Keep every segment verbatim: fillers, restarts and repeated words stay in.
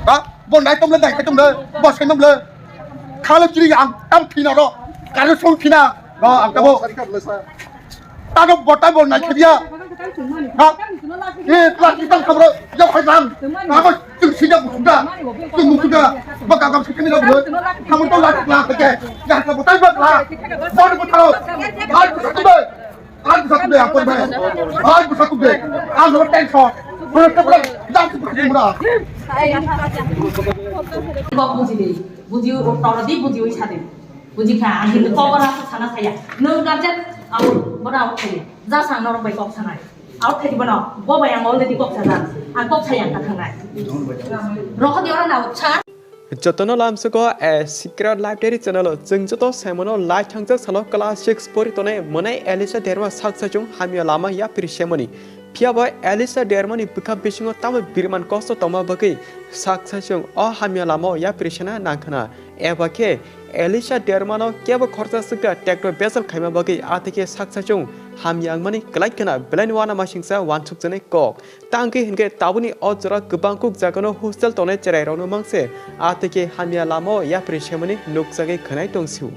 Ha? Bo nai tong le, nai tong le, bo sai tong le. Kha le chiri ang tam thina ro. Kar song thina. Ro ang tabo. Tado bo tabo nai khiya. Ha? E, plastic tang khamro. Ya phai ram. Abo chung sida busuda. Chung busuda. Ba ka kam sikini ro. Khamro to la la ke. Ya ka bo tai ba la. Bo bo thao. Ba ko sa tu. Ang busa kubde, ang korbe. Ang busa kubde. Ang lo tenso. Bro, bro, jam tu busa kubra. Kok buji di, buji o toro di, buji o sadi. Buji kha, ang hindu kok ora sana saya. Nung karjak, au, bora au kaya. Ja sang norok bai kok sanai. Au kaya di bana, bo bai ang already kok sana. Ang kok saya ang kathanai. Rokho di ora na ucha. Jotono lamsugo A Secret Library channel o chwng joto saimano lai thangjak salo class six pori tonai mwnai Elisa Derma saksa chung hamya lama yapri semani. Phiya bo Elisa Derma ni bwkha bisingo tamo biriman kosto tongma bagwi saksa chung o hamya lama o yapri sena nangkhana. Eba khe Elisa Derma no kebo khorsa swkha tractor besal khaima bagwi atike saksa chung hamya wngmani kwlai khna belai ni wana masingsa wansuk jani kok. Tangwi hinkhe tabukni o jora kwbang kuk jagano hostel tongnai chwrairokno mangse, a twi khe hamya lamao yapri semani nukjagwi khwnai tongsiu.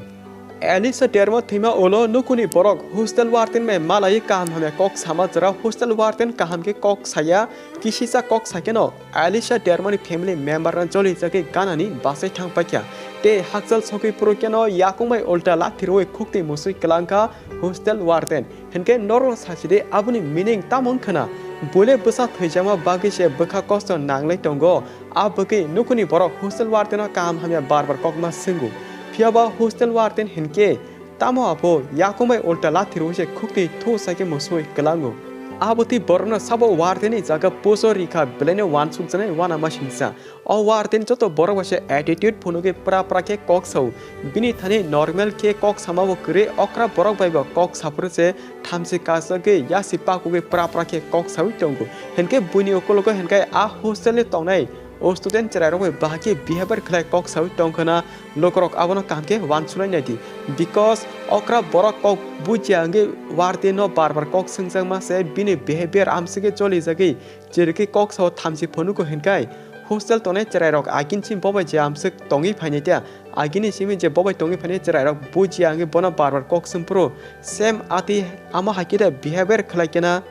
Elisa Derma thwima ulo nukuni borok hostel warden bai malaiwi kaham hamya kok sama jora hostel warden kaham khe kok saya, kisisa kok saikeno Elisa Dermani family member no jolijagwi ganani bachai thang paikha. Tei hakchal sogwi phuru keno yakung bai ulta lathi rwi khuktwi musui kwlangkha hostel warden. Hinkhe norok sachidi aboni meaning tamo wngkhwna? Buile bwsa thwijakma bagwi se bwkha kosto nanglai tongo. A bwkhe nukuni borok hostel warden no kaham hamya bar bar kokma swngo. Phiyaba hostel warden hinkhe tamo abo yakung bai ulta lathi rwi se khuktwi thu sakhe musui kwlango. Abotwi borokno sabo warden ni jaga puso rikha belaino wansukjaknai wanama singsa. O warden joto borok bai se attitude phunugwi pra pra khe kok sao. Bini thani normal khe kok sama bo kwrwi, okra borok bai bo kok saphuru se thamchi kasagwi yasi pakugwi pra pra khe kok saui tongo. Hinkhe buini ukologo hinkhe a hostel ni tongnai o student chwrairok bai bahai khe behavior khlai kok saui tongkhwna, lukurok abono kaham khe wansulai naidi. Because okra borok kok bujiya wngwi warden no bar bar kok swngjakma se bini behavior amswkhe cholijagwi. Chirikwi kok sao thamchi phunugo hinkai hostel tongnai chwrairok agini simi bobai je amswk tongwi phainai ta, agini simi je bobai tongwi phainai chwrairok bujiya wngwi bono bar bar kok swngphuru same ati ama haikhe da behavior khlai kena.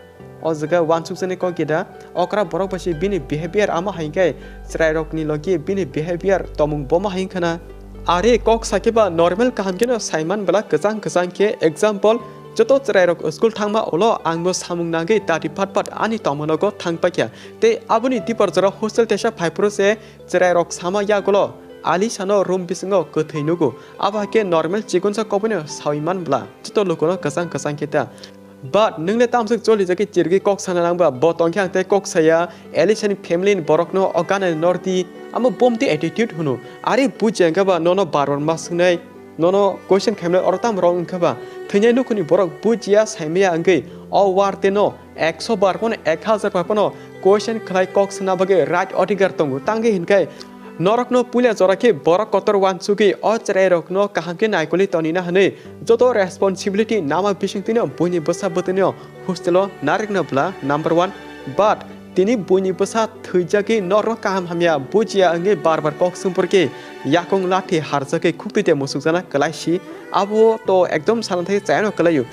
O jaga wansukjani kok geda okra borok bai se bini behavior ama hai khe chwrairokni logi bini behavior tomung bomo hai khna. Are kok sakhe ba normal kaham kheno saiman bwla kwchang kwchang khe example joto chwrairok school thangma ulo angbo samung nangwi dati phat phat ani tongmanogo thang paikha. Tei aboni dipor jora hostel tesa phaiphuru se chwrairok sama yagulo Alisano room bisingo kwthwi nugo. Abo hai khe normal chikonsa koboino saui man bwla. Joto lukuno kwchang kwchang khe ta. But nwng le tamswk choli jagwi chirigwi kok sana nang ba? Bo tongkhe ang tei kok saya, Alisani family ni borokno o gana ni nordi, amo bomti attitude hwno. Are bujiya wngkha ba nono bar bar ma swngnai, nono question khaimlai oro tamo wrong wngkha ba? Thwinai nukhuni borok bujiya saimaya wngwi o warden no ekso bar phano ek hazar bar phano question khlai kok swna bagwi right odhikar tongo. Tangwi hinkhai norokno puila jora khe borok kotor wansugwi o chwrairokno kaham khe naikolwi tonina hwnwi joto responsibility nama bisingtwino buini bwsa bwtwino hostel o narikna bwla number one. But tini buini bwsa thwijagwi norok kaham hamya bujiya wngwi bar bar kok swngphurkhe yakung lathi harjagwi khuktwi de musukjana kwlaisi. Abo to ekdom sana thai chayano kwlaio.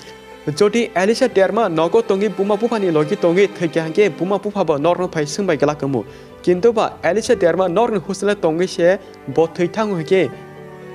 Jodi Elisa Derma nogo tongwi buma buphani logi tongwi thwikha hwnkhe buma buphabo norokno phai swngbai glak wngmo. Kintu ba Elisa Derma norokni hostel o tongwi se bo thwi thango hwnkhe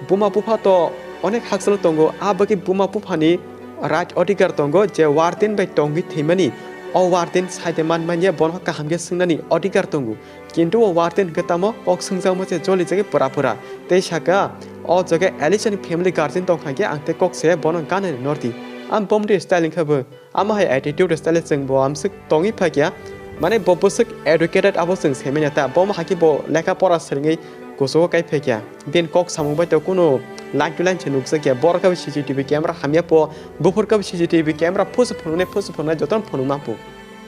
buma bupha to onek hakchalo tongo, a bagwi buma buphani right odhikar tongo je warden bai tongwi thwimani. O warden saide man manya bono kaham khe swngnani odhikar tongo. Kintu o warden hwnkhe tamo kok swngjakma se choli jagwi pura pura. Tei saka, o jaga Elisa ni family guardian tongkha hwnkhe ang tei kok se bono ganani nordi. Ang bomdi style wngkha bo. Ama hai attitude style chwng bo amswk tongwi phakya. Mane bo bwswk educated abo chwng saimanya ta. Bo ma hakhe bo lekha pora swrwngwi kuchugo kai phakya. Bini kok samung bai to kunu line to line se nukjakya. Borok khe bo C C T V camera hamya po. Buphur khe bo C C T V camera phusu phunuknai phusu phunuknai jotono phunukma po.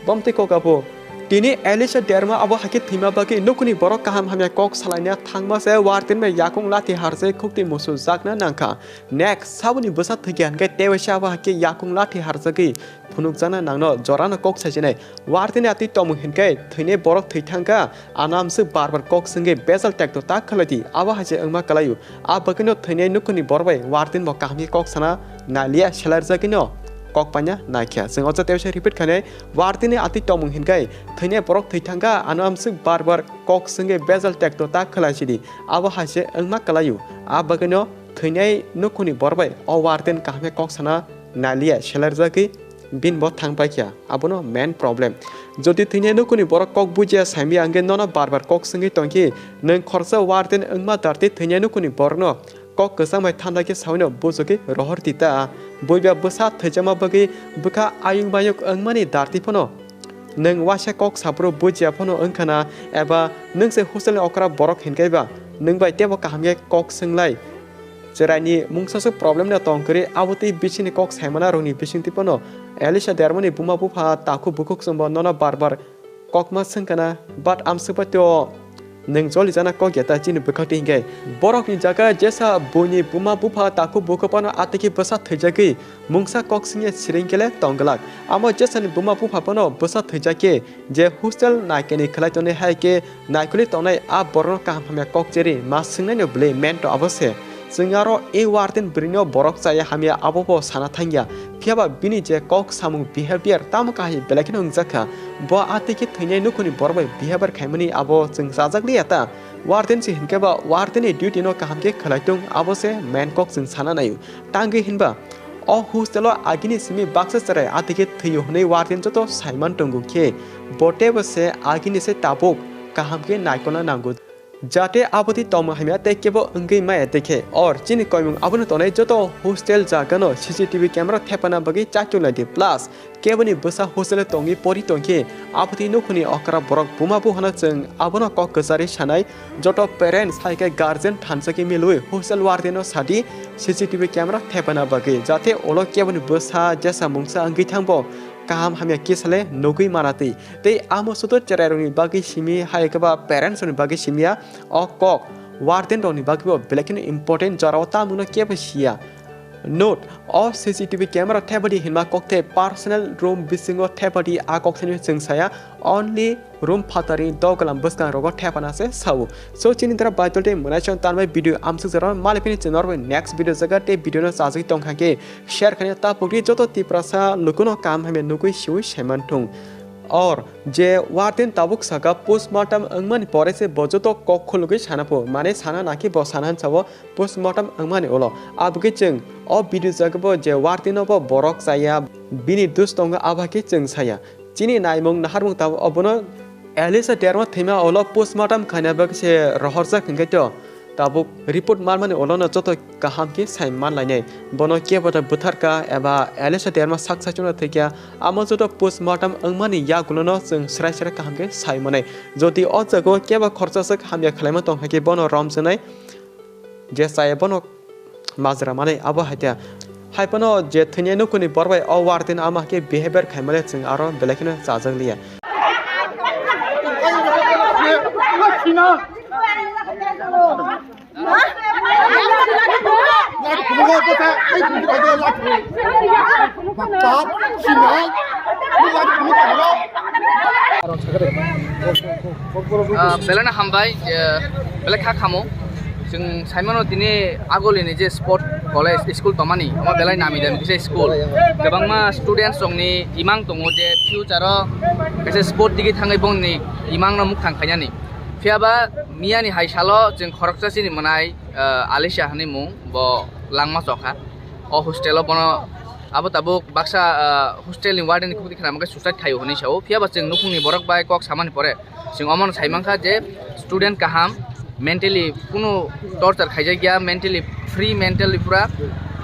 Bomtwi kok abo. Tini Elisha Derma abo hakhe thwima bagwi nukuni borok kaham hamya kok salaina thangma se warden bai yakung lathi harse khukti musu jakna nangkha. Next, saboni bwsa thwikya hwnkhe teibo se abo hakhe yakung lathi harjagwi phunukjakna nangno jorano kok saijinai. Warden atwi tongmung hinkhe thwinai borok thwi thangkha, ano amswk bar bar kok swngwi bejal tekto tak khlaidi, abo hai se wngma kwlaio. A bagwino thwinai nukuni borok bai warden bo kaham khe kok sana naliya, selarjagwino kok paina naikha. Chwng o jaga teisa repeat khainai, warden ni atwi tongmung hinkhe thwinai borok thwi thangkha, ano amswk bar bar kok swngwi bejal tekto tak khlai sidi, abo hai se wngma kwlaio. A bagwino thwinai nukuni borok bai o warden kaham khe kok sana naliya, selarjagwi bini bo thang paikha, abono main problem. Jodi thwinai nukuni borok kok bujiya saimya hwnkhe nono bar bar kok swngwi tongkhe, nwng khoroksa warden wngma darti thwinai nukuni borokno kok kwchang bai thanda khe sawino buchukgwi rohor di ta. Buiba bwsa thwijama bagwi bwkha ayuk mayuk wngmani darti phano nwng waisa kok saphuru bujiya phano wngkha na, eba nwng se hostel ni okra borok hinkhe ba nwng bai teibo kaham khe kok swnglai. Chwraini mungsaswk problem no tong kwrwi, abo tei bisingni kok saimana rokni bisingtwi phano Elisha Dermani buma bupha takhuk bukhuk chwngbo nono bar bar kokma swngkana, but amswk bai teo nwng joli jana kok ya ta chini bwkhak twi hinkhe. Borokni jaga jesa buini buma bupha takhuk bukhuk phano atwkhe bwsa thwijagwi mungsa kok swngya siring kele tongglak. Amo jesani buma bupha phano bwsa thwijak khe je hostel naikeni khlai tongnai hai khe naikolwi tongnai a borokno kaham hamya kok cherwi ma swngnaino bwlwi mento abo se. Chwng aro e warden bwrwino borok chaya hamya abo bo sana thangya. Phiyaba bini je kok samung behavior tamo kahai belai kheno wngjakha. Bo atwikhe thwinai nukhuni borok bai behavior khaimani abo chwng chajakliya ta. Warden se hinkhe ba warden ni duty no kaham khe khlai tung abo se main kok chwng sana naio. Tangwi hinba o hostel o agini simi baksa chwrai atwikhe thwio hwnwi warden joto saiman tongo khe bo teibo se agini se tabuk kaham khe naikolna nango. Jate aboni tongmung hamya tei kebo wngwi maya tei khe or chini koimung abono tongnai joto hostel jagano C C T V camera thepana bagwi chachuk lai di plus keboni bwsa hostel tongwi pori tongkhe aboni nukhuni okra borok buma buphano chwng abono kok kwcharwi sanai joto parents hai khe guardian thansa khe milwi hostel warden no sadi C C T V camera thepana bagwi jate ulo keboni bwsa jesa mungsa wngwi thangbo kaham hamya kisale nugwi manatwi. Tei amo sudo chwrairokni bagwi simi hai khe ba parents rokni bagwi simiya o kok warden rokni bagwi bo belai kheno important jorao tamungno kebo siya. Note, o C C T V camera thepadi hinma kokthai personal room bisingo thepadi a kokthai chwng saya only room phatari dogalam bwskang rogo thepana se sao. So chini dara baitol tei mwnaisong tanbai video amsuk jora maliphini chwng norbai next video jaga tei video no chajagwi tongkha khe share khaina ta pokri joto Tiprasa lukuno kaham hamya nugwi siwi saiman thung. Or je warden tabuk saka postmortem wngmani pore se bo joto kok khulugwi sana pho, mane sana nakhe bo sana hinsa o postmortem wngmani ulo. Abukhe chwng o video jaga bo je warden no bo borok chaya bini dus tongo abo khe chwng saya. Chini naimung naharmung tabuk obono Elisa Derma thwima ulo postmortem khaina bagwi se rohorjak hinkhe to. Tabuk report manmani ulono joto kaham khe sai manlainai. Bono kebo da bwtharka eba Elisa Derma sak saichungno thwikya, amo joto postmortem wngmani yagulono chwng srai srai kaham khe sai manai. Jodi o jago kebo khorchaswk hamya khwlaima tongkha khe bono romjwnai, je chaya bono majra manai abo hai khe. Hai phano je thwinai nukhuni borok bai o warden ama khe behavior khaimale chwng aro belai kheno chajak liya. Ah, belai no hambai, eh, belai kha khamo. Chwng saimano tini agolini je sport college school tongmani, omo belai nami dami kisa school. Kwbangma students rokni imang tongo je future o kaisa sport digi thangwi bongni imangno mukthang khainani. Phiyaba miyani hai salo chwng khoroksa chini mwnai, ah, Alisha hwnwi mung, bo langma chokha. O hostel o bono abo tabuk baksa, ah, hostel ni warden ni khukti khna hwnkhe suicide khaio hwnwi sao. Phiyaba chwng nukhungni borok bai kok samani pore chwng omono sai mankha je student kaham, mentally kunu torture khaijakya, mentally free, mentally pura.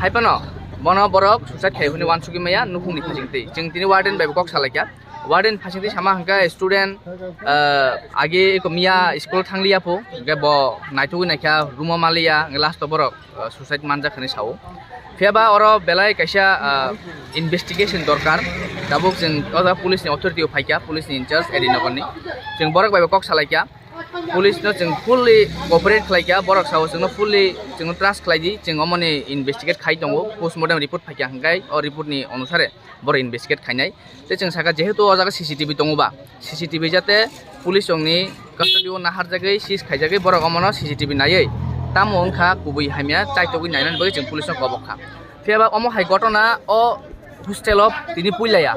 Hai phano bono borok suicide khaio hwnwi uansugwi maya nukhungni khajingtwi. Chwng tini warden bai bo kok salaikha. Warden phasingtwi sama hwnkhe student, ah, age eko miya school thangliya pho, hwnkhe bo naitugwi naikha, room o maliya, hwnkhe last o borok, ah, suicide manjak hinwi sao. Phiya ba oro belai kaisa, ah, investigation dorkar. Tabuk chwng o jaga police ni authority o phaikha, police ni in charge Edi Nagar ni. Chwng borok bai bo kok salaikha. Police no chwng fully cooperate khlaikha, borok sao chwngno fully chwngno trust khlaidi, chwng omoni investigate khai tongo, postmortem report phaikha hwnkhe o report ni onusare borok investigate khainai. Tei chwng sakha, jehetu o jaga C C T V tongo ba, C C T V jate police rokni custody o naharjagwi, seize khaijagwi, borok omono C C T V naiwi tamo wngkha kubui hamya chaitogwi nainani bagwi chwng police no kobok kha. Phiya ba omo hai gotona o hostel o tini puilaya.